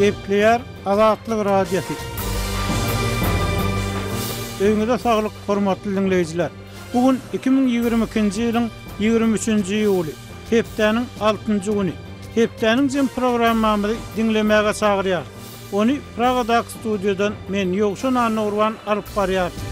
Gepleýär Azatlyk Radiosy. Öýüňize saglyk, hormatly diňleýjiler! Bu gün 2022-nji ýylyň 23-nji iýuly, hepdäniň altynjy güni. Hepdäniň jem programmamyzy diňlemäge çagyrýarys. Ony Pragadaky studiýadan men, Ýowşan Annagurban alyp barýaryn.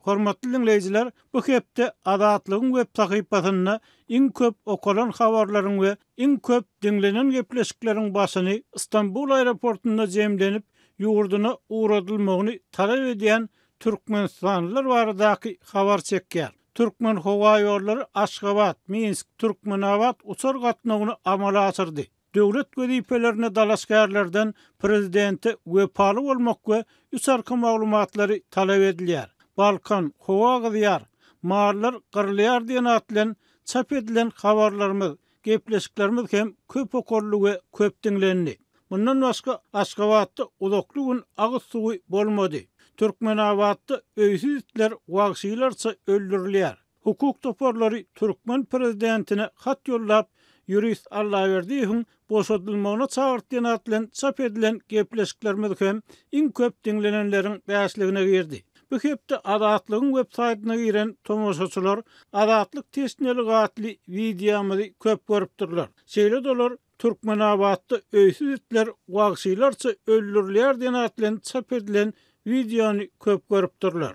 Hormatly diňleýjiler, bu hepde Azatlygyň web sahypasynda iň köp okalan habarlaryň we iň köp diňlenen gepleşikleriň başyny Stambul aeroportunda jemlenip, ýurduna ugradylmagyny talap edýän türkmenistanlylar baradaky habar çekýär. Türkmenhowaýollary Aşgabat, Minsk, Türkmenabat uçar gatnawyny amala aşyrdy. Döwlet wezipelerine dalaşgärlerden prezidente wepaly bolmak we üç arka maglumatlary talap edilýär. Balkan, howa gyzýar, mallar gyrylýar diýen at bilen çap edilen habarlarymyz, gepleşiklerimiz hem köp okaldy we köp diňlendi. Mundan başga, Aşgabatda uzakly gün agyz suwy bolmady. Türkmenabatda öýsüz itler wagşylarça öldürilýär. Hukuk toparlary türkmen prezidentine hat ýollap, ýurist Allaberdiýewiň boşadylmagyna çagyrtýan at bilen çap edilen gepleşiklerimiz hem iň köp diňlenenleriň bäşligine girdi. Bu hepde Azatlygyň web saýtyna giren tomaşaçylar Azatlyk teşneligi atly wideomyzy köp görüpdirler. Şeýle-de olar Türkmenabatda öýsüz itler wagşylarça öldürilýär diýen at bilen çap edilen wideony köp görüpdirler.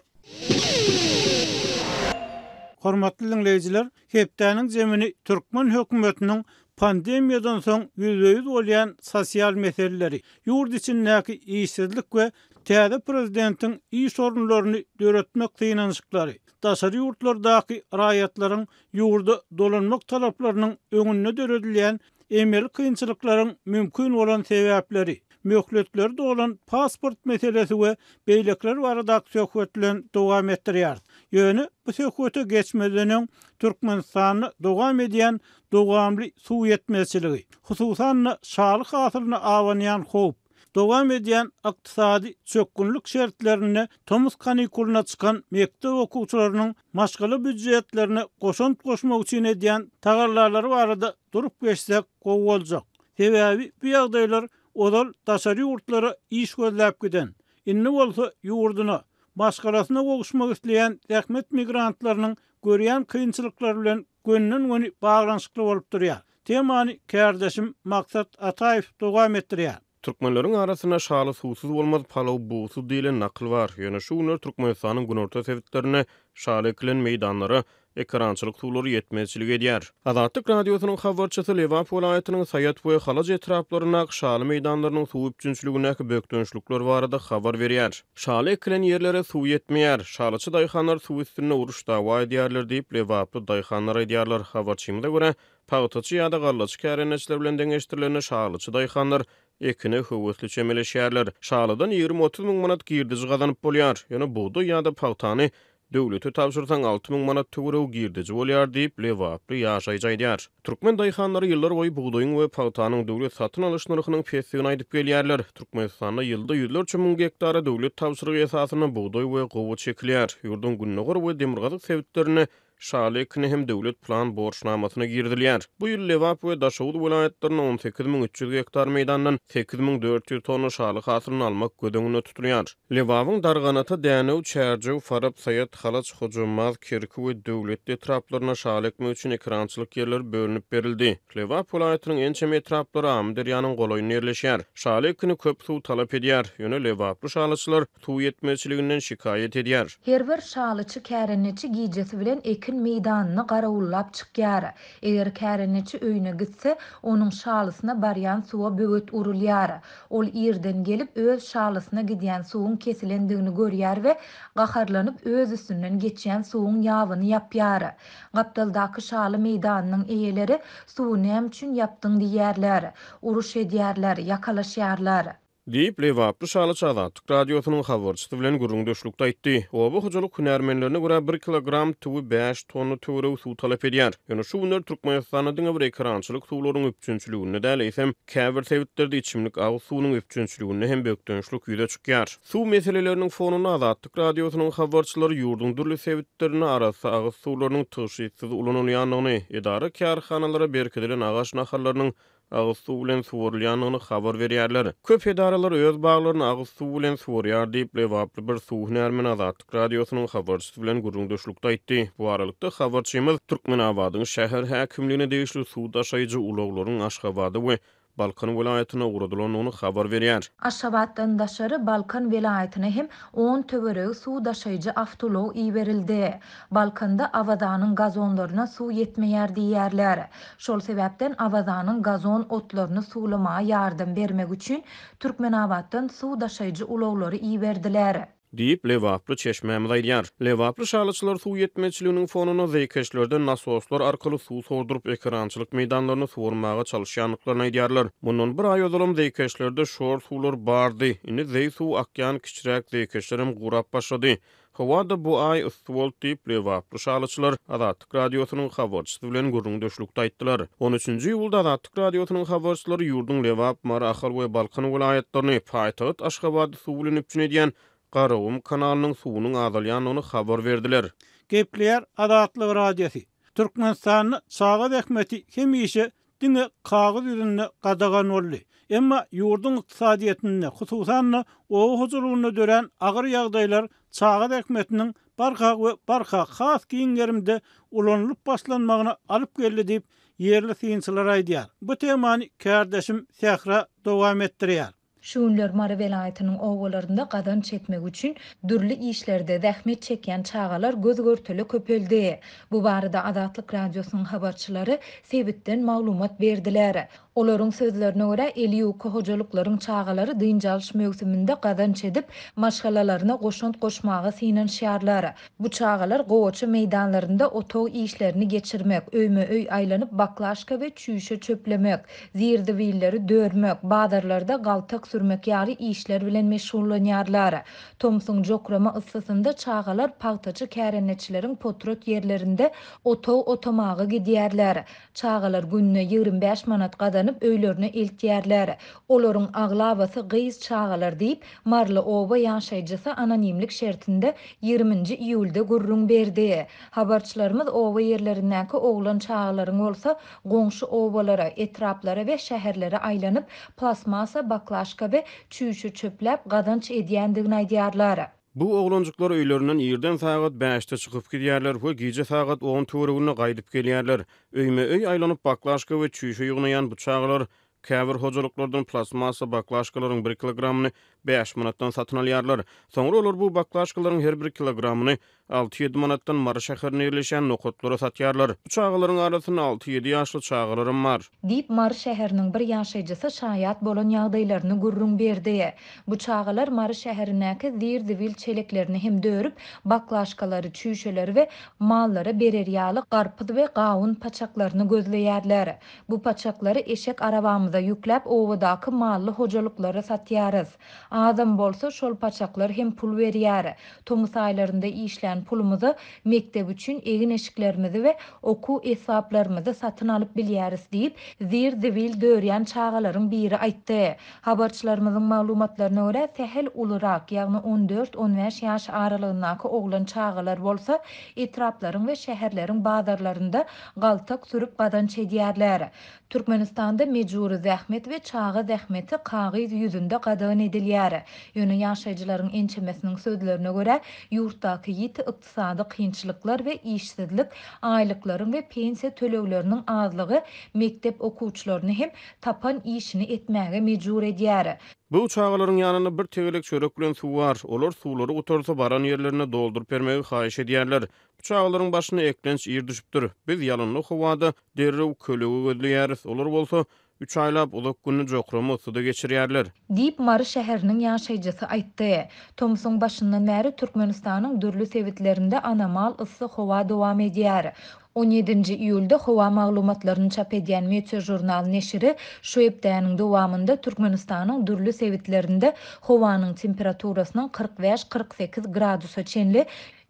Hormatly diňleýjiler, hepdäniň jemini türkmen hökümetiniň pandemiýadan soň ýüzbe-ýüz bolýan sosial meseleleri, ýurt içindäki işsizlik we täze prezidentiň iş orunlaryny döretmek synanyşyklary, daşary ýurtlardaky raýatlaryň ýurda dolanmak talaplarynyň öňünde döredilýän emeli kynçylyklaryň mümkin bolan sebäpleri, möhletleri dolan pasport meselesi we beýlekiler baradaky söhbet bilen dowam etdirýäris. Ýöne bu söhbete geçmezden öň Türkmenistanda dowam edýän dowamly suw ýetmezçiligi, hususan-da şaly hasylyna abanýan howp, Dowam edýän ykdysady çökgünlik şertlerinde tomus kanikulyna çykan mekdep okuwçylarynyň maşgala býujetlerine goşant goşmak üçin edýän tagallalary barada durup geçsek gowy boljak. Sebäbi bu ýagdaýlar ozal daşary ýurtlara iş gözläp giden, indi bolsa ýurduna, maşgalasyna gowuşmak isleýän zähmet migrantlarynyň görýän kynçylyklary bilen gönden-göni baglanyşykly bolup durýar. Temany kärdeşim Maksat Ataýew dowam etdirýär. Türkmenleriň arasynda Şaly suwsuz bolmaz, palaw bugsuz diýlen nakyl bar. Ýöne şu günler Türkmenistanyň günorta sebitlerinde şaly ekilen meýdanlara ekerançylyk suwlary ýetmezçilik edýär. Azatlyk Radiosynyň habarçysy Lebap welaýatynyň Saýat we Halaç etraplaryndaky şaly meýdanlarynyň suw üpjünçiligindäki bökdençlikler barada habar berýär. Şaly ekilen ýerlere suw ýetmeýär. Şalyçy daýhanlar suw üstünde uruş-dawa edýärler diýip, lebaply daýhanlar aýdýarlar. Habarçymyza görä, pagtaçy ýa-da gallaçy kärendeçiler bilen deňeşdirilende şalyçy daýhanlar ekine höwesli çemeleşýärler. Şalydan 20-30 müň manat girdeji gazanyp bolýar. Ýöne bugdaý ýa-da pagtany Döwlete tabşyrsaň 6000 manat töweregi girdeji bolýar diýip, lebaply ýaşaýjy aýdýar. Türkmen daýhanlary ýyllarboýy bugdaýyň we pagtanyň döwlet satyn alyş nyrhynyň pesdigini aýdyp gelýärler. Türkmenistanda ýylda ýüzlerçe müň gektara döwlet tabşyrygy esasynda bugdaý we gowaça ekilýär. Ýurduň gündogar we demirgazyk sebitlerinde şaly ekini hem döwlet plan borçnamasyna girizilýär. Bu ýyl Lebap we Daşoguz welaýatlarynda 18 300 gektar meýdandan 8400 tonna şaly hasylyny almak göz öňünde tutulýar. Lebabyň Darganata, Dänew, Çärjew, Farap, Saýat, Halaç, Hojambaz, Kerki we Döwletli etraplaryna şaly ekmek üçin ekerançylyk ýerleri bölünip berildi. Lebap welaýatynyň ençeme etraplary Amyderýanyň golaýynda ýerleşýär. Şaly ekini köp suw talap edýär. Ýöne lebaply şalyçylar suw ýetmezçiliginden şikaýat edýär. Her bir şalyçy kärendeçi gijesi bilen ekin meýdanyny garawullap çykýar. Eger kärendeçi öýüne gitse, onuň şalysyna barýan suwa böwet urulýar. Ol irden gelip, öz şalysyna gidýän suwuň kesilendigini görýär we gaharlanyp öz üstünden geçýän suwuň ýabyny ýapýar. Gapdaldaky şaly meýdanynyň eýeleri suwy näme üçin ýapdyň diýýärler. Uruş edýärler, ýakalaşýarlar. Diýip, lebaply şalyçy Azatlyk Radiosynyň habarçysy bilen gürrüňdeşlikde aýtdy. Oba hojalyk hünärmenlerine görä, bir kilogram tüwi bäş tonna töweregi suw talap edýär. Ýöne şu günler Türkmenistanda diňe bir ekerançylyk suwlaryň üpjünçiliginde däl, eýsem, käbir sebitlerde içimlik agyz suwunyň üpjünçiliginde hem bökdençlik ýüze çykýar. Suw meseleleriniň fonunda Azatlyk Radiosynyň habarçylary ýurduň dürli sebitlerinde arassa agyz suwlarynyň tygşytsyz ulanylýandygyny, edara-kärhanalara berkidilen agaç nahallarynyň agyz suw bilen suwarylýandygyny habar berýärler. Köp edaralar öz baglaryny agyz suw bilen suwarýar diýip, lebaply bir suw hünärmeni Azatlyk Radiosynyň habarçysy bilen gürrüňdeşlikde aýtdy. Bu aralykda, habarçymyz Türkmenabadyň şäher häkimligine degişli suw daşaýjy ulaglaryň Aşgabada we Balkan welaýatyna ugradylandygyny habar berýär. Aşgabatdan daşary Balkan welaýatyna hem on töweregi suw daşaýjy awtoulag iberildi. Balkanda Awazanyň gazonlaryna suw ýetmeýär diýýärler. Şol sebäpden Awazanyň gazon otlaryny suwlamaga ýardam bermek üçin Türkmenabatdan suw daşaýjy ulaglary iberdiler. Diýip, lebaply çeşmämiz aýdýar. Lebaply şalyçylar suw ýetmezçiliginiň fonunda zeýkeşlerden nasoslar arkaly suw sorduryp, ekerançylyk meýdanlaryny suwarmaga çalyşýandyklaryny aýdýarlar. Mundan bir aý ozalam zeýkeşlerde şor suwlar bardy. Indi zeý suwy akýan kiçiräk zeýkeşlerem gurap başlady. Howa-da bu aý yssy boldy diýip, lebaply şalyçylar Azatlyk Radiosynyň habarçysy bilen gürrüňdeşlikde aýtdylar. On üçünji iýulda Azatlyk Radiosynyň habarçylary ýurduň Lebap, Mary, Ahal we Balkan welaýatlaryny, paýtagt Aşgabady suw bilen üpjün edýän Garagum kanalynyň suwunyň azalýandygyny habar berdiler. Gepleýär Azatlyk Radiosy. Türkmenistanda çaga zähmeti hemişe diňe kagyz ýüzünde gadagan boldy. Emma ýurduň ykdysadyýetinde, hususan-da, oba hojalygynda dörän agyr ýagdaýlar çaga zähmetiniň barha we barha has giň gerimde ulanylyp başlanmagyna alyp geldi diýip, ýerli synçylar aýdýar. Bu temany kärdeşim Sähra dowam etdirýär. Şu günler Mary welaýatynyň obalarynda gazanç etmek üçin dürli işlerde zähmet çekýän çagalar göz-görtele köpeldi. Bu barada Azatlyk Radiosynyň habarçylary sebitden maglumat berdiler. Olaryň sözlerine görä, eli ýuka hojalyklaryň çagalary dynç alyş möwsüminde gazanç edip, maşgalalaryna goşant goşmaga synanyşýarlar. Bu çagalar gowaça meýdanlarynda otag işlerini geçirmek, öýme-öý aýlanyp baklaşka we çüýşe çöplemek, zir-zibilleri dörmek, bazarlarda galtak sürmek ýaly işler bilen meşgullanýarlar. Tomsuň jokrama yssysynda çagalar pagtaçy kärendeçileriň potrat ýerlerinde otag otamaga gidýärler. Çagalar gününe 25 manat gazanyp öýlerine eltýärler. Olaryň aglabasy gyz çagalar diýip, Maryly oba ýaşaýjysy anonimlik şertinde ýigriminji iýulda gürrüň berdi. Habarçylarymyz oba ýerlerindäki oglan çagalaryň bolsa goňşy obalara, etraplara we şäherlere aýlanyp, plastmassa baklaşka we çüýşe çöpläp gazanç edýändigini aýdýarlar. Bu oglanjyklar öýlerinden irden sagat bäşde çykyp gidýärler we gije sagat on töwereginde gaýdyp gelýärler. Öýme-öý aýlanyp baklaşka we çüýşe ýygnaýan bu çagalar Käbir hojalyklardan plastmassa baklaşkalaryň bir kilogramyny bäş manatdan satyn alýarlar. Soňra olar bu baklaşkalaryň her bir kilogramyny alty-ýedi manatdan Mary şäherinde ýerleşýän nokatlara satýarlar. Bu çagalaryň arasynda alty-ýedi ýaşly çagalaram bar. Diýip, Mary şäheriniň bir ýaşaýjysy şaýat bolan ýagdaýlaryny gürrüň berdi. Bu çagalar Mary şäherindäki zir-zibil çeleklerini hem dörüp, baklaşkalary, çüýşeleri we mallara berer ýaly garpyz we gawun paçaklaryny gözleýärler. Bu paçaklary eşek arabamyza ýükläp obadaky mally hojalyklara satýarys. Azam bolsa şol paçaklar hem pul berýär. Tomus aýlarynda işlän pulumyza mekdep üçin egin-eşiklerimizi we okuw esbaplarymyzy satyn alyp bilýäris diýip, zir-zibil dörýän çagalaryň biri aýtdy. Habarçylarymyzyň maglumatlaryna görä, sähel ulurak, ýagny on dört-on bäş ýaş aralygyndaky oglan çagalar bolsa etraplaryň we şäherleriň bazarlarynda galtak sürüp gazanç edýärler. Türkmenistanda mejbury zähmet we çaga zähmeti kagyz ýüzünde gadagan edilýär. Ýöne ýaşaýjylaryň ençemesiniň sözlerine görä, ýurtdaky ýiti ykdysady kynçylyklar we işsizlik, aýlyklaryň we pensiýa tölegleriniň azlygy mekdep okuwçylaryny hem tapan işini etmäge mejbur edýär. Bu çagalaryň ýanynda bir tegelek çörek bilen suw bar. Olar suwlary gutarsa baran ýerlerinde dolduryp bermegi haýyş edýärler. Bu çagalaryň başyna eklenç ir düşüpdir. Biz ýalynly howada derrew kölege gözleýäris, olar bolsa. Üç aýlap uzak gününi jokrama yssyda geçirýärler. Diýip, Mary şäheriniň ýaşaýjysy aýtdy. Tomsuň başyndan bäri Türkmenistanyň dürli sebitlerinde anomal yssy howa dowam edýär. On ýedinji iýulda howa maglumatlaryny çap edýän Meteožurnal neşiri şu hepdäniň dowamynda Türkmenistanyň dürli sebitlerinde howanyň temperaturasynyň 45, 48 gradusa çenli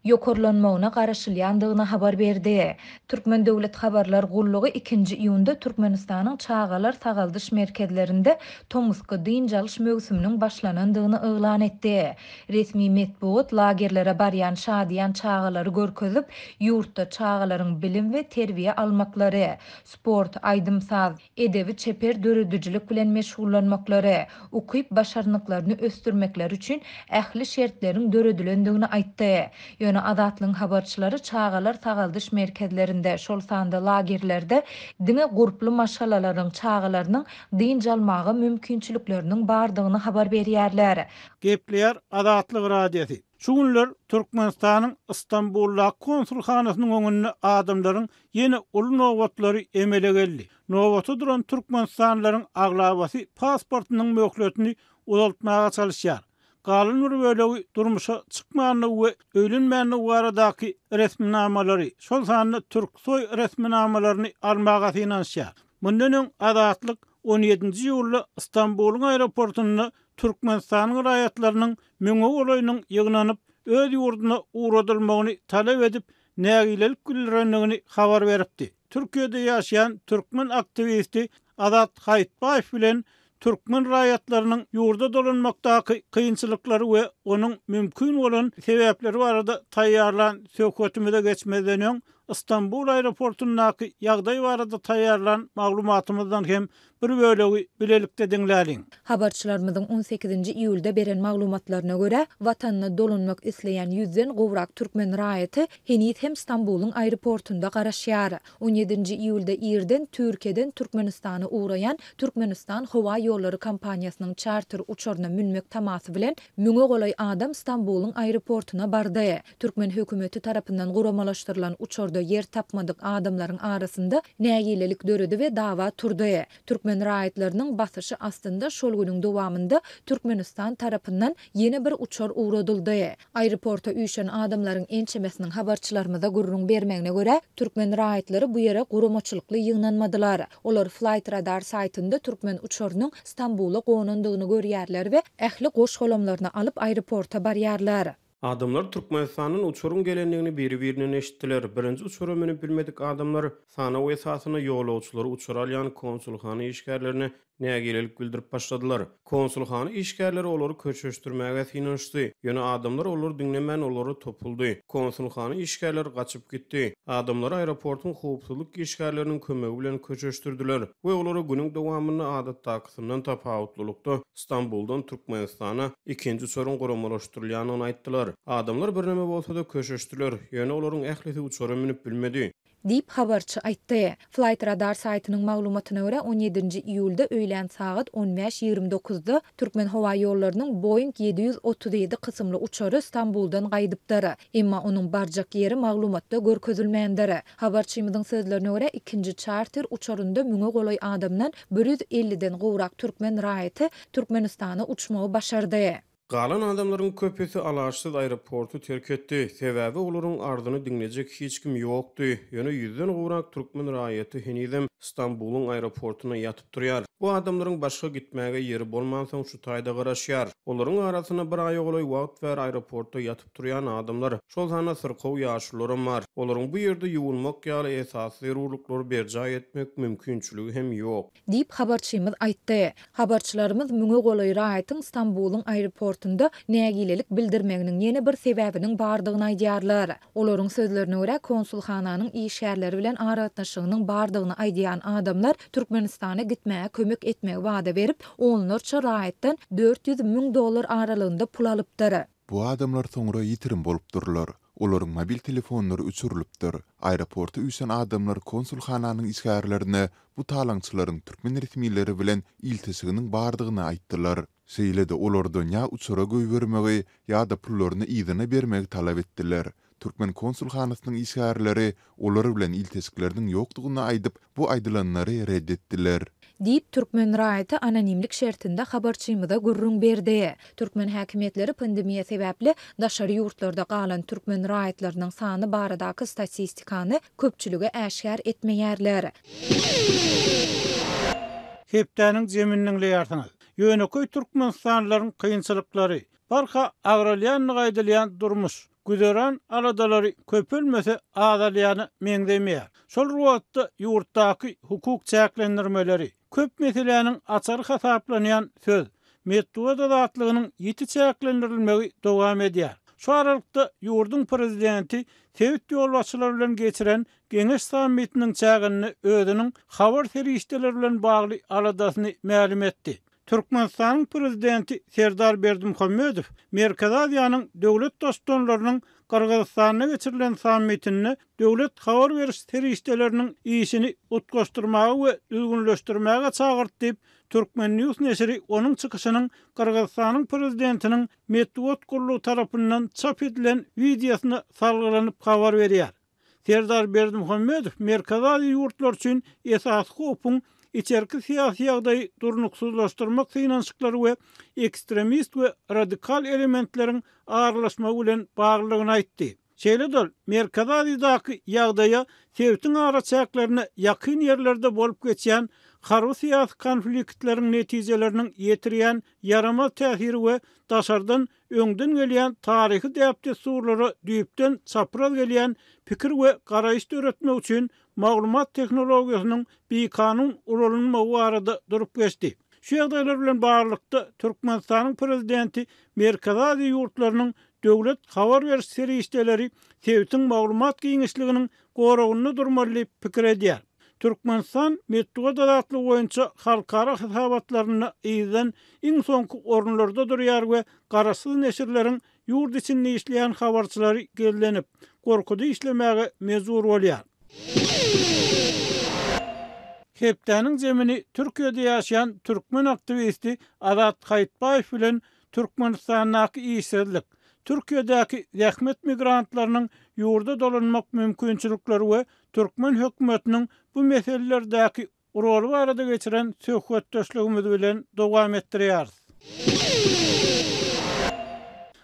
ýokarlanmagyna garaşylýandygyny habar berdi. Türkmen döwlet habarlar gullugy ikinji iýunda Türkmenistanyň çagalar sagaldyş merkezlerinde tomusky dynç alyş möwsüminiň başlanandygyny yglan etdi. Resmi metbugat lagerlere barýan şadyýan çagalary görkezip, ýurtda çagalaryň bilim we terbiýe almaklary, sport, aýdym-saz, edebi-çeper döredijilik bilen meşgullanmaklary, ukyp-başarnyklaryny ösdürmekleri üçin ähli şertleriň döredilendigini aýtdy. Ýöne Azatlygyň habarçylary çagalar sagaldyş merkezlerinde, şol sanda lagerlerde diňe gurply maşgalalaryň çagalarynyň dynç almaga mümkinçilikleriniň bardygyny habar berýärler. Gepleýär Azatlyk Radiosy. Şu günler Türkmenistanyň Stambuldaky konsulhanasynyň öňünde adamlaryň ýene uly nobatlary emele geldi. Nobata duran türkmenistanlylaryň aglabasy pasportynyň möhletini uzaltmaga çalyşýar. Galan bir bölegi durmuşa çykmandygy we öýlenmändigi baradaky resminamalary, şol sanda Türksoý resminamalaryny almaga synanyşýar. Mundan öň Azatlyk on ýedinji iýulda Stambulyň aeroportynda Türkmenistanyň raýatlarynyň müňe golaýynyň ýygnanyp, öz ýurduna ugradylmagyny talap edip, nägilelik bildirendigini habar beripdi. Türkiýede ýaşaýan türkmen aktiwisti Azat Haýytbaýew bilen türkmen raýatlarynyň ýurda dolanmakdaky kynçylyklary we onuň mümkin bolan sebäpleri barada taýýarlan söhbetimize geçmezden öň, Stambul aeroportundaky ýagdaý barada taýýarlan maglumatymyzdan hem bir bölegi bilelikde diňläliň. Habarçylarymyzyň on sekizinji iýulda beren maglumatlaryna görä, watanyna dolanmak isleýän ýüzden gowrak türkmen raýaty heniz hem Stambulyň aeroportunda garaşýar. On ýedinji iýulda irden Türkiýeden Türkmenistana ugraýan Türkmenistan howa ýollary kompaniýasynyň çarter uçaryna münmek tamasy bilen müňe golaý adam Stambulyň aeroportuna bardy. Türkmen hökümeti tarapyndan guramalaşdyrylan uçarda ýer tapmadyk adamlaryň arasynda nägilelik döredi we dawa turdy. Türkmen raýatlarynyň basyşy astynda şol günüň dowamynda Türkmenistan tarapyndan ýene bir uçar ugradyldy. Aeroporta üýşen adamlaryň ençemesiniň habarçylarymyza gürrüň bermegine görä, türkmen raýatlary bu ýere guramaçylykly ýygnanmadylar. Olar Flightradar saýtynda türkmen uçarynyň Stambula gonandygyny görýärler we ähli goş-golamlaryny alyp aeroporta barýarlar. Adamlar Türkmenistandan uçaryň gelendigini biri-birinden eşitdiler. Birinji uçara münüp bilmedik adamlar sanaw esasynda ýolagçylary uçara alýan konsulhana işgärlerine nägilelik bildirip başladylar. Konsulhana işgärleri olary köşeşdirmäge synanyşdy. Ýöne adamlar olary diňlemän olara topuldy. Konsulhana işgärleri gaçyp gitdi. Adamlary aeroportuň howpsuzlyk işgärleriniň kömegi bilen köşeşdirdiler we olara günüň dowamynda adatdakysyndan tapawutlylykda Stambuldan Türkmenistana ikinji uçaryň guramalaşdyrylýandygyny aýtdylar. Adamlar birneme bolsa-da köşeşdiler, ýöne olaryň ählisi uçara münüp bilmedi. Diýip, habarçy aýtdy. Flightradar saýtynyň maglumatyna görä, on ýedinji iýulda öýlän sagat on bäş ýigrimi dokuzda Türkmenhowaýollarynyň Boeing 737 kysymly uçary Stambuldan gaýdypdyr. Emma onuň barjak ýeri maglumatda görkezilmändir. Habarçymyzyň sözlerine görä, ikinji çarter uçarynda müňe golaý adamdan bir ýüz elliden gowrak türkmen raýaty Türkmenistana uçmagy başardy. Galan adamlaryň köpüsi alaçsyz aeroporty terk etdi, sebäbi olaryň arzyny diňlejek hiç kim ýokdy. Ýöne ýüzden gowrak türkmen raýaty henizem Stambulyň aeroportynda ýatyp durýar. Bu adamlaryň başga gitmäge ýeri bolmansoň şu taýda garaşýar. Olaryň arasynda bir aýa golaý wagt bäri aeroportda ýatyp durýan adamlar, şol sanda syrkaw ýaşulularam bar. Olaryň bu ýerde ýuwunmak ýaly esasy zerurlyklary berjaý etmek mümkinçiligi hem ýok. Diýip, habarçymyz aýtdy. Habarçylarymyz müňe golaý raýatyň Stambulyň aeroportunda nägilelik bildirmeginiň ýene bir sebäbiniň bardygyny aýdýarlar. Olaryň sözlerine görä, konsulhananyň işgärleri bilen aragatnaşygynyň bardygyny aýdýan adamlar Türkmenistana gitmäge kömek etmegi wada berip, onlarça raýatdan 400 müň dollar aralygynda pul alypdyr. Bu adamlar soňra ýitirim bolupdyrlar. Olaryň mobil telefonlary öçürilipdir. Aeroporta üýşen adamlar konsulhananyň işgärlerine bu talaňçylaryň türkmen resmileri bilen ilteşiginiň bardygyny aýtdylar. Şeýle-de olardan ýa uçara goýbermegi, ýa-da pullaryny yzyna bermegi talap etdiler. Türkmen konsulhanasynyň işgärleri olar bilen ilteşikleriniň ýokdugyny aýdyp, bu aýdylanlary ret etdiler. Diýip, türkmen raýaty anonimlik şertinde habarçymyza gürrüň berdi. Türkmen häkimiýetleri pandemiýa sebäpli daşary ýurtlarda galan türkmen raýatlarynyň sany baradaky statistikany köpçülige äşgär etmeýärler. Hepdäniň jemini diňleýärsiňiz. Ýönekeý türkmenistanlylaryň kynçylyklary, barha agralýandygy aýdylýan durmuş, güzeran aladalary köpelmese azalýana meňzemeýär. Şol bir wagtda ýurtdaky hukuk çäklendirmeleri, köp meseläniň açary hasaplanýan söz, metbugat azatlygynyň ýiti çäklendirilmegi dowam edýär. Şu aralykda ýurduň prezidenti sebit ýolbaşçylary bilen geçiren Geňeş sammitiniň çäginde özüniň habar serişdeleri bilen bagly aladasyny mälim etdi. Türkmenistanyň Prezidenti Serdar Berdimuhamedow Merkezi Aziýanyň döwlet Baştutanlarynyň Gyrgyzystanda geçirilen sammitinde döwlet habar beriş serişdeleriniň işini utgaşdyrmaga we düzgünleşdirmäge çagyrdy diýip, Turkmen. News neşiri onuň çykyşynyň Gyrgyzystanyň Prezidentiniň metbugat gullugy tarapyndan çap edilen wideosyna salgylanyp habar berýär. Serdar Berdimuhamedow Merkezi Aziýa ýurtlary üçin esasy howpuň içerki syýasy ýagdaýy durnuksyzlaşdyrmak synanyşyklary we ekstremist we radikal elementleriň aralaşmagy bilen baglydygyny aýtdy. Şeýle-de ol, Merkezi Aziýadaky ýagdaýa sebitiň araçäklerine ýakyn ýerlerde bolup geçýän harby-syýasy konfliktleriň netijeleriniň ýetirýän ýaramaz täsiri we daşardan öňden gelýän taryhy däp-dessurlara düýpden çapraz gelýän pikir we garaýyş döretmek üçin maglumat tehnologiýasynyň bikanun ulanylmagy barada durup geçdi. Şu ýagdaýlar bilen baglylykda, Türkmenistanyň Prezidenti Merkezi Aziýa ýurtlarynyň döwlet habar beriş serişdeleri sebitiň maglumat giňişliginiň goragynda durmaly diýip pikir edýär. Türkmenistan metbugat azatlygy boýunça halkara hasabatlarynda yzdan iň soňky orunlarda durýar we garaşsyz neşirleriň ýurt içinde işleýän habarçylary gizlenip, gorkuda işlemäge mejbur bolýar. Hepdäniň zemini Türkiýede ýaşaýan türkmen aktiwisti Azat Haýytbaýew bilen Türkmenistandaky işsizlik, Türkiýedäki zähmet migrantlarynyň ýurda dolanmak mümkinçilikleri we türkmen hökümetiniň bu meselelerdäki roly barada geçiren söhbetdeşligimiz bilen dowam etdirýäris.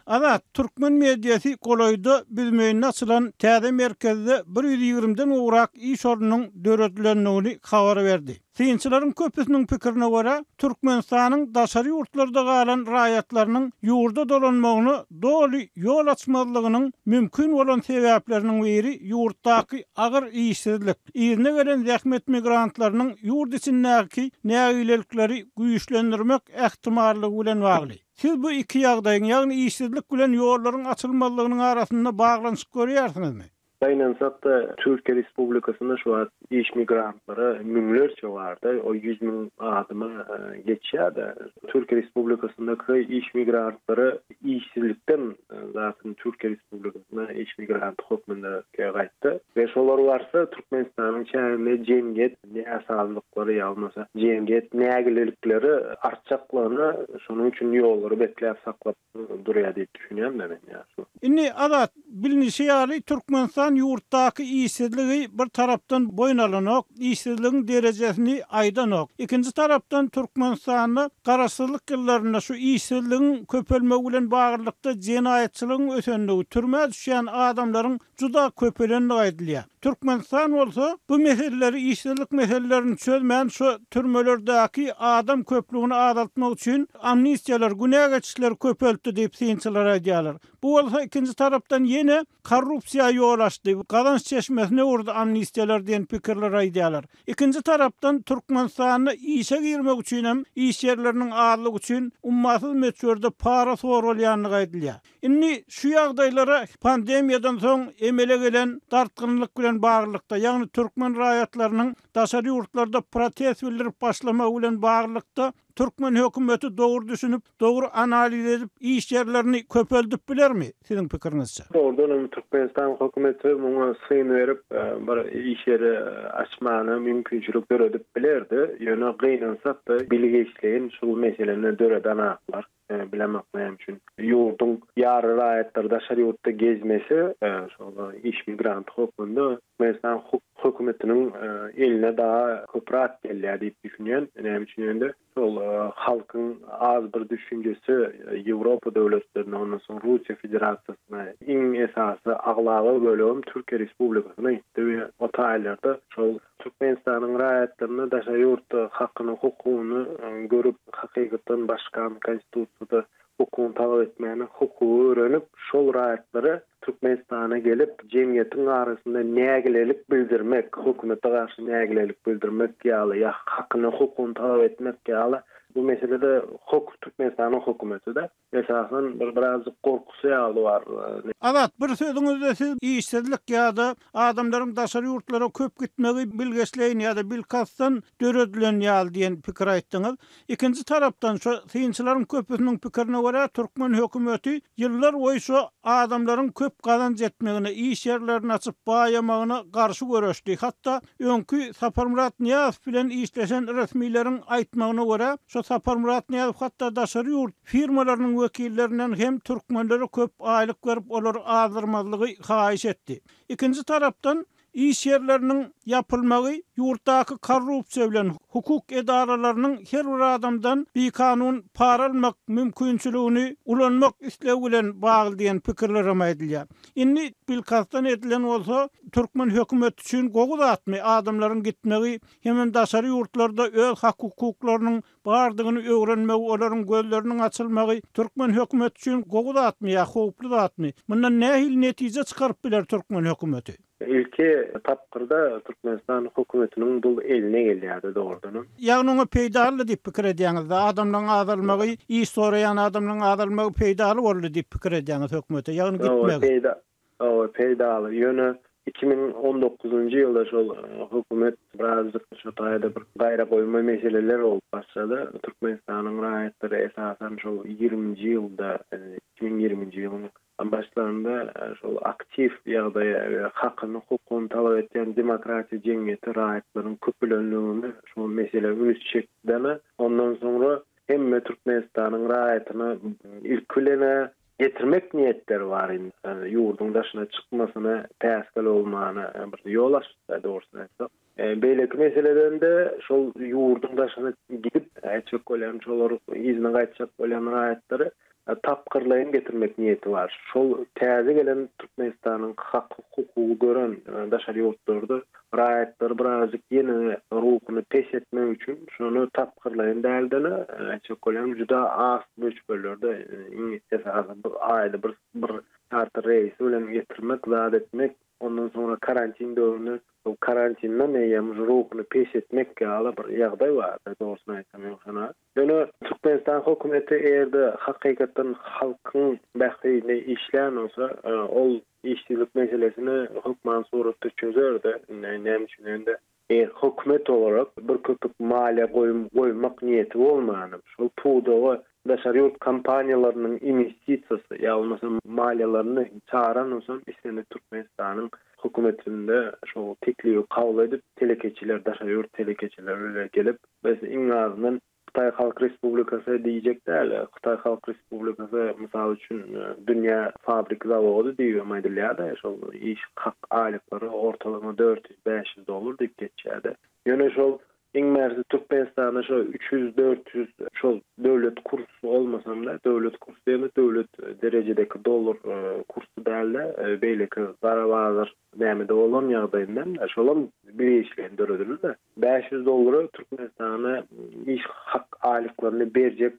Azat türkmen mediasy golaýda Büzmeýinde açylan täze merkezde bir 120-den gowrak iş ornunyň döredilendigini habar berdi. Synçylaryň köpüsiniň pikirine görä, Türkmenistanyň daşary ýurtlarda galan raýatlarynyň ýurda dolanmagyna doly ýol açmazlygynyň mümkin bolan sebäpleriniň biri ýurtdaky agyr işsizlik, yzyna gelen zähmet migrantlarynyň ýurt içindäki nägilelikleri güýçlendirmek ähtimallygy bilen bagly. Siz bu iki ýagdaýyň, ýagny işsizlik bilen ýollaryň açylmazlygynyň arasynda baglanyşyk görýärsiňizmi? Gynansak-da, Türkiýe Respublikasynda şu wagt iş migrantlary müňlerçe bar-da, o 100 müň adama geçýär-de. Türkiýe Respublikasyndaky iş migrantlary işsizlikden zaten Türkiýe Respublikasyna iş migranty hökmünde gaýtdy. We şolar barsa Türkmenistanyň çäginde jemgyýet näsazlyklary ýa bolmasa jemgyýet nägilelikleri artjaklygyna şonuň üçin ýollary bekläp saklap durýar diýip düşünýän-de men ýa şu. Indi Azat, bilnişi ýaly Türkmenistan ýurtdaky işsizligi bir tarapdan boýun alanok, işsizligiň derejesini aýdanok. Ikinji tarapdan Türkmenistanda garaşsyzlyk ýyllarynda şu işsizligiň köpelmegi bilen baglylykda jenaýatçylygyň ösendigi, türmä düşýän adamlaryň juda köpelendigi aýdylýar. Türkmenistan bolsa bu meseleleri, işsizlik meselelerini çözmän, şu türmelerdäki adam köplügini azaltmak üçin amnistiýalar, günä geçişleri köpeltdi diýip synçylar aýdýarlar. Bu bolsa ikinji tarapdan ýene korrupsiýa ýol açdy, gazanç çeşmesine öwürdi amnistiýalar diýen pikirleri aýdýarlar. Ikinji tarapdan Türkmenistanda işe girmek üçin hem iş ýerleriniň azlygy üçin ummasyz möçberde para soralýandygy aýdylýar. Indi şu ýagdaýlara pandemiýadan soň emele gelen dartgynlyk bilen baglylykda, ýagny türkmen raýatlarynyň daşary ýurtlarda protest bildirip başlamagy bilen baglylykda türkmen hökümeti dogry düşünip, dogry analiz edip iş ýerlerini köpeldip bilermi, siziň pikiriňizçe? Dogrudan hem Türkmenistan hökümeti muňa syn berip, bir iş ýeri açmagyna mümkinçilik döredip bilerdi. Ýöne gynansak-da, bilgeşleýin şu meseleni döredenaklar. Bilemok näme üçin. Ýurduň ýary raýatlary daşary ýurtda gezmese, şol iş migranty hökmünde Türkmenistan hökümetiniň eline daha köpräk gelýär diýip düşünýän. Näme üçin diýende, şol halkyň az bir düşünjesi Ýewropa döwletlerine, ondan soň Russiýa Federasiýasyna, iň esasy aglaba bölegem Türkiýe Respublikasyna gitdi we o taýlarda şol Türkmenistanyň raýatlaryna daşary ýurtda hakyny, hukugyny görüp, hakykatdan başgan Konstitusiýada hukugyny talap etmäne hukugy öwrenip, şol raýatlara Türkmenistana gelip, jemgyýetiň arasynda nägilelik bildirmek, hökümete garşy nägilelik bildirmek ýaly ýa hakyny, hukugyny talap etmek ýaly bu meselede hok Türkmenistanyň hökümeti-de Esasan bir birazjyk gorkusy ýaly bar. Azat, bir sözüňizde siz işsizlik ýa-da adamlaryň daşary ýurtlara köp gitmegi bilgeşleýin ýa-da bilkastdan döredilen ýaly diýen pikir aýtdyňyz. Ikinji tarapdan şu synçylaryň köpüsiniň pikirine görä türkmen hökümeti ýyllar boýy şu adamlaryň köp gazanç etmegine, iş ýerlerini açyp baýamagyna garşy göreşdi. Hatda öňki Saparmyrat Nyýazow bilen işleşen resmileriň aýtmagyna görä şu Saparmyrat Nyýazow hatda daşary ýurt Firmalarynyň wekillerinden hem türkmenlere köp aýlyk berip olary azdyrmazlygy haýyş etdi. Ikinji tarapdan, iş ýerleriniň ýapylmagy ýurtdaky korrupsiýa bilen hukuk edaralarynyň her bir adamdan bikanun para almak mümkinçiligini ulanmak islegi bilen bagly diýen pikirler hem aýdylýar. Indi bilkastdan edilen bolsa türkmen hökümeti üçin gowy zatmy adamlaryň gitmegi hemem daşary ýurtlarda öz hak-hukuklarynyň bardygyny öwrenmegi, olaryň gözleriniň açylmagy türkmen hökümeti üçin gowy zatmy ýa howply zatmy? Mundan nähili netije çykaryp biler türkmen hökümeti? Ilki tapgyrda Türkmenistan hökümetiniň bul eline gelýärdi dogrudanam. Ýagny oňa peýdaly diýip pikir edýäňizda, adamlaryň azalmagy, iş soraýan adamlaryň azalmagy peýdaly boldy diýip pikir edýäňiz hökümete, ýagny gitmegi. Hawa, peýdaly. Ýöne 2019-njy ýylda şol hökümet birazjyk şu taýda bir gaýragoýma meseleler bolup başlady. Türkmenistanyň raýatlary esasan şol ýigriminji ýylda, 2020-nji ýylyň başlarynda şol aktiw ýagdaýa we hakyny, hukugyny talap etýän demokratiýa jemgyýeti raýatlaryň köpelenligine şol mesele üns çekdi-de, ondan soňra hemme Türkmenistanyň raýatyna ilki bilen-ä Getirmek niýetleri bar indi. Ýurduň daşyna çykmasyna päsgel bolmana bir ýol açdy dogrusyny aýtsak. Beýleki meseleden-de şol ýurduň daşyna gidip ätjek bolýan şolar yzyna gaýtjak bolýan raýatlary tapgyrlaýyn getirmek niýeti bar. Şol täze gelen Türkmenistanyň hak-hukugy gören daşary ýurtlarda raýatlary birazjyk ýene ruhuny pes etmek üçin şony tapgyrlaýyn däl-de aýtjak bolýanym juda az möçberlerde iň esasy bir aýda bir bir çarter reýsi bilen getirmek zat etmek ondan soňra karantin döwründe şol karantinden eýýäm ruhuny pes etmek ýaly bir ýagdaý bardy dogrusyny aýtsam ýogsana ýöne Türkmenistan hökümeti eger-de hakykatdan halkyň bähbidine işlän bolsa ol işsizlik meselesini hökman suratda çözerdi. Näme üçin indi eger hökümet olarak bir köpük maliýe goýum goýmak niýeti bolmany, şol pudaga daşary ýurt kompaniýalarynyň inwestisiýasy ýa bolmasa maliýalaryny çagyran bolsam islendik Türkmenistanyň hökümetinde şol teklibi kabul edip telekeçiler daşary ýurt telekeçileri bilen gelip biz iň azyndan Hytaý Halk Respublikasy diýjek däl. Hytaý Halk Respublikasy, mysal üçin, dünýä fabrik zawody diýibem aýdylýar-da, şol iş hak aýlyklary ortalama 400-500 dollar diýip geçýär-de. Ýöne şol iň bärsi Türkmenistanda şo 300-400 şol döwlet kursy bolmasam-da, döwlet kursy diýende döwlet derejedeki dollar kursy däl-de, beýleki gara bazar nämede bolan ýagdaýynda şolam bilgeşleýin döredildi-de. 500 dollara Türkmenistana iş hak aýlyklaryny berjek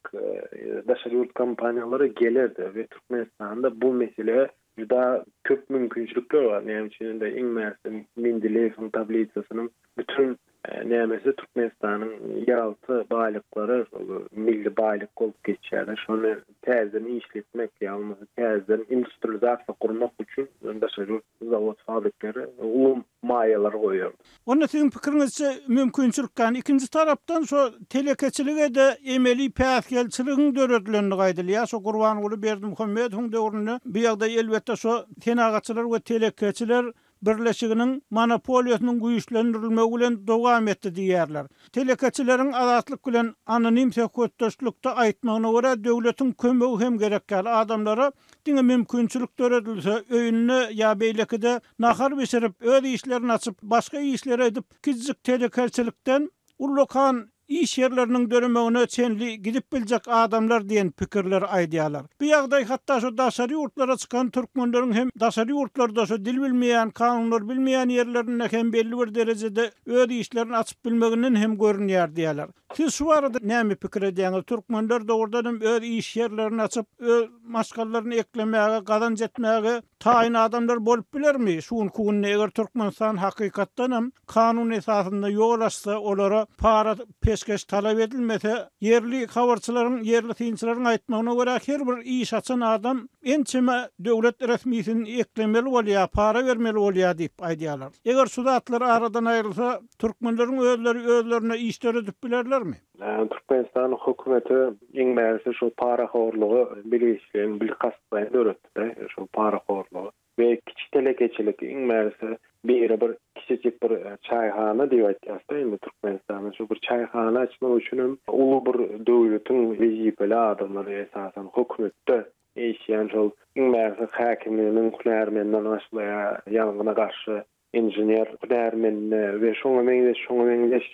daşary ýurt kompaniýalary gelerdi we Türkmenistanda bu mesele juda köp mümkinçilikler bar. Näme üçin indi iň bärsi Mendeleýewiň tablisasynyň bütün nämesi Türkmenistanyň ýeralty baýlyklary milli baýlyk bolup geçýär. Şony täzeden işletmek ýa bolmasa täzeden industrializasiýa gurmak üçin daşary ýurt zawod fabrikleri uly maýalar goýar. Onda siziň pikiriňizçe mümkinçilik kän. Ikinji tarapdan şo telekeçilige-de emeli päsgelçiligiň döredilendigi aýdylýar. Şo Gurbanguly Berdimuhamedowyň döwründe bu ýagdaý elbetde şo senagatçylar we telekeçiler. birleşiginiň monopoliýasynyň güýçlendirilmegi bilen dowam etdi diýýärler. Telekeçileriň Azatlyk bilen anonim söhbetdeşlikde aýtmagyna görä, döwletiň kömegi hem gerek ýaly, adamlara diňe mümkinçilik döredilse, öýünde ýa beýlekide nahar bişirip, öz işlerini açyp, başga işleri edip, kiçijik telekeçilikden ullakan iş ýerleriniň döremegine çenli gidip biljek adamlar diýen pikirleri aýdýarlar. Bu ýagdaý hatda şu daşary ýurtlara çykan türkmenleriň hem daşary ýurtlarda şu dil bilmeýän, kanunlary bilmeýän ýerlerinde hem belli bir derejede öz işlerini açyp bilmeginden hem görünýär diýýärler. Siz şu barada näme pikir edýäňiz? Türkmenler dogrudan hem öz iş ýerlerini açyp, öz maşgalalaryny eklemäge, gazanç etmäge taýyn adamlar bolup bilermi şu günki günde eger Türkmenistan hakykatdan hem kanun esasynda ýol açsa olara para peşgeş talap edilmese ýerli habarçylaryň ýerli synçylaryň aýtmagyna görä her bir iş açan adam ençeme döwlet resmisini eklemeli bolýar para bermeli bolýar diýip aýdýarlar. Eger şu zatlar aradan aýrylsa türkmenleriň özleri özlerine iş döredip bilerlermi? Türkmenistanyň hökümeti iň bärisi şu parahorlugy bilgeşleýin, bilkastlaýyn döretdi-de, şu parahorlugy we kiçi telekeçilik iň bärisi biri bir kiçijik bir çaýhana diýip aýtýas-da indi Türkmenistanda şu bir çaýhana açmak üçinem uly bir döwletiň wezipeli adamlary esasan hökümetde işleýän şol iň bärisi häkimliginiň hünärmeninden başlaýar ýangyna garşy inžener hünärmenine we şoňa meňzeş şoňa meňzeş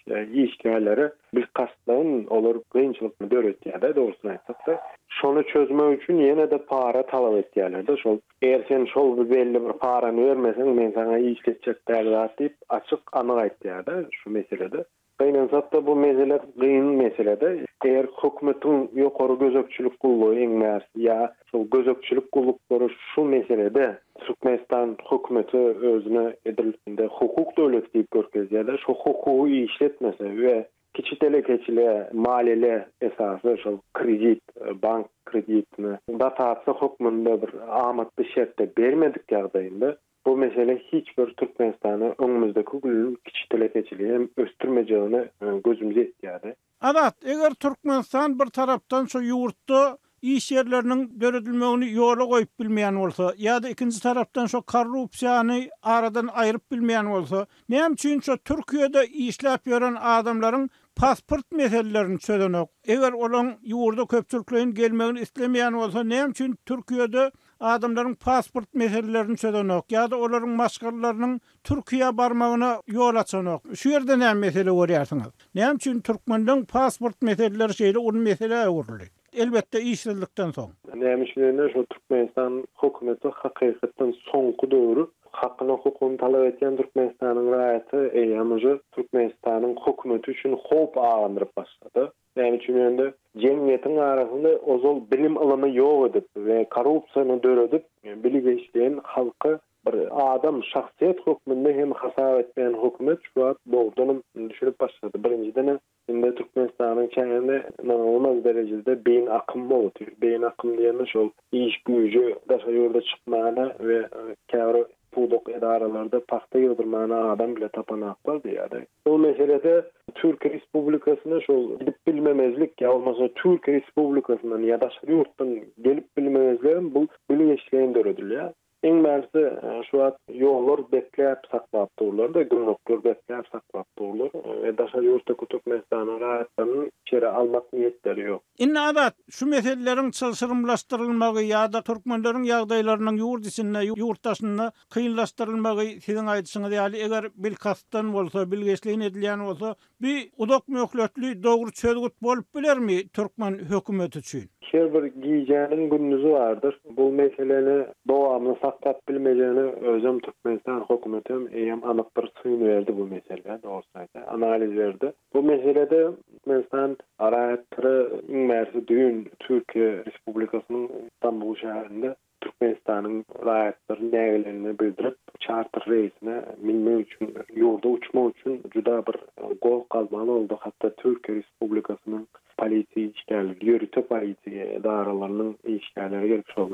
işgärlere bilkastlaýyn olar kynçylyk döretýär-de, dogrusyny aýtsak-da. Şony çözmek üçin ýene-de para talap etýärler-de, şol eger sen şol bir belli bir parany bermeseň, men saňa işletjek däl zat diýip, açyk, anyk aýtýar-da şu meselede. Gynansakda bu mesele gyn meselede. Eger hökümetiň ýokary gözegçilik gullugy iň bärsi ýa şol gözegçilik gulluklary şu meselede Türkmenistan hökümeti özüne edil indi hukuk döwleti diýip görkezýärler şo hukugy işletmese we kiçi telekeçilige maliýeli esasy şol kredit bank kreditini dotasiýa hökmünde bir amatly şertde bermedik ýagdaýynda Bu mesele hiç bir Türkmenistana öňümizdeki gün kiçi telekeçiligi hem ösdürmejegine gözümiz ýetýärdi. Azat, eger Türkmenistan bir tarapdan şu ýurtda iş ýerleriniň döredilmegini ýola goýup bilmeýän bolsa, ýa-da ikinji tarapdan şo korrupsiýany aradan aýryp bilmeýän bolsa, näme üçin şo Türkiýede işläp ýören adamlaryň pasport meselelerini çözenok? Eger olaň ýurda köpçülikleýin gelmegini islemeýän bolsa, näme üçin Türkiýede adamlaryň pasport meselelerini çözenok ýa-da olaryň maşgalalarynyň Türkiýä barmagyna ýol açanok. Şu ýerde näme mesele görýärsiňiz? Näme üçin türkmenleň pasport meseleleri şeýle uly meselä öwrüldi? Elbetde işsizlikden soň. Näme üçin diýende şol Türkmenistan hökümeti hakykatdan soňky döwür hakyna hukugyny talap etýän Türkmenistanyň raýaty eýýäm uje Türkmenistanyň hökümeti üçin howp abandyryp başlady. Näme üçin diýende, jemgyýetiň arasynda ozal bilim-ylymy ýok edip we korrupsiýany döredip, bilgeşleýin halky bir adam, şahsyýet hökmünde hem hasap etmeýän hökümet şu wagt dogrudanam düşünip başlady. Birinjiden-ä, indi Türkmenistanyň çäginde ynanylmaz derejede beýin akym bolup otyr. Beýin akym diýende şol iş güýji daşary ýurda çykmana we käbir pudak edaralarda pagta ýygdyrmana adam bile tapanaklar diýýär. Bu meselede Türkiýe Respublikasyna şol gidip bilmemezlik ýa bolmasa Türkiýe Respublikasyndan ýa daşary ýurtdan gelip bilmemezligem bu bilgeşleýin döredilýär. Iň bärsi şu wagt ýollar bekläp saklap durlar-da, gümrükler bekläp saklap durlar we daşary ýurtdaky Türkmenistanyň raýatlaryny içeri almak niýetleri ýok. Indi Azat, şu meseleleriň çylşyrymlaşdyrylmagy ýa-da türkmenleriň ýagdaýlarynyň ýurt içinde, ýurt daşynda kynlaşdyrylmagy siziň aýdyşyňyz ýaly eger bilkastdan bolsa, bilgeşleýin edilýän bolsa, bu uzak möhletli dogry çözgüt bolup bilermi türkmen hökümeti üçin? Her bir gijäniň gündizi bardyr. Bu meseleni dowamly saklap bilmejegine özem Türkmenistan hökümetem eýýäm anyk bir syn berdi bu meselä, dogrusyny aýtsak, analiz berdi. Bu meselede Türkmenistan raýatlary iň bärsi düýn Türkiýe Respublikasynyň Stambul şäherinde Türkmenistanyň raýatlary nägileligini bildirip, çarter reýsine münmek üçin, ýurda uçmak üçin juda bir goh-galmagal boldy. Hatda Türkiýe Respublikasynyň polisiýa işgärleri, ýörite polisiýa edaralarynyň işgärleri gelip şol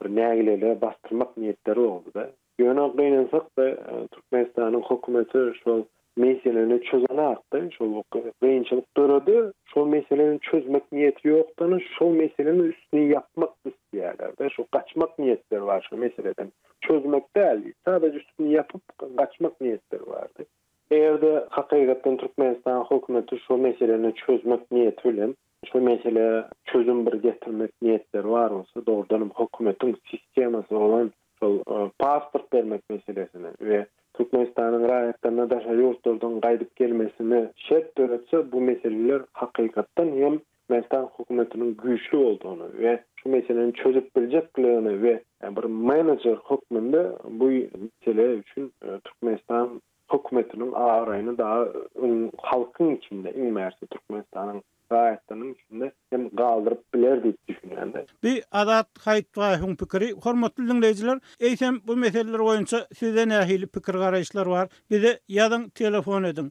bir nägilelige basdyrmak niýetleri boldy-da. Ýöne gynansak-da, Türkmenistanyň hökümeti şol meseleni çözenakdy, şol kynçylyk döredi, şol meseleni çözmek niýeti ýokdy, şol meseleniň üstüni ýapmak. diýýärler-de. Şu gaçmak niýetleri bar şu meseleden. Çözmek däl, sadaje üstüni ýapyp gaçmak niýetleri bardy. Eger-de hakykatdan Türkmenistan hökümeti şu meseleni çözmek niýeti bilen, şu meselä çözüm bir getirmek niýetleri bar bolsa, dogrudanam hökümetiň sistemasy bolan şol pasport bermek meselesini we Türkmenistanyň raýatlaryna daşary ýurtlardan gaýdyp gelmesine şert döretse, bu meseleler hakykatdan hem Türkmenistan hökümetiniň güýçli boldugyny we şu meseleni çözüp biljekligini we bir menejer hökmünde bu mesele üçin Türkmenistan hökümetiniň abraýyny daha öň halkyň içinde iň bärsi Türkmenistanyň raýatlarynyň içinde hem galdyryp biler diýip düşünýän-de. Bi Azat Haýytbaýewiň pikiri. Hormatly diňleýjiler, eýsem bu meseleler boýunça sizde nähili pikir-garaýyşlar bar? Bize ýazyň, telefon ediň.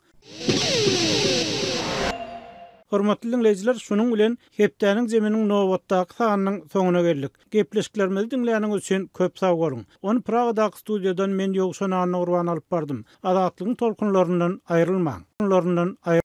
Hormatly diňleýjiler, şunuň bilen hepdäniň zeminiň nobatdaky sanynyň soňuna geldik. Gepleşiklerimizi diňläniňiz üçin köp sag boluň. Ony Pragadaky studiýadan men Ýowşan Annagurban alyp bardym. Azatlygyň tolkunlaryndan aýrylmaň.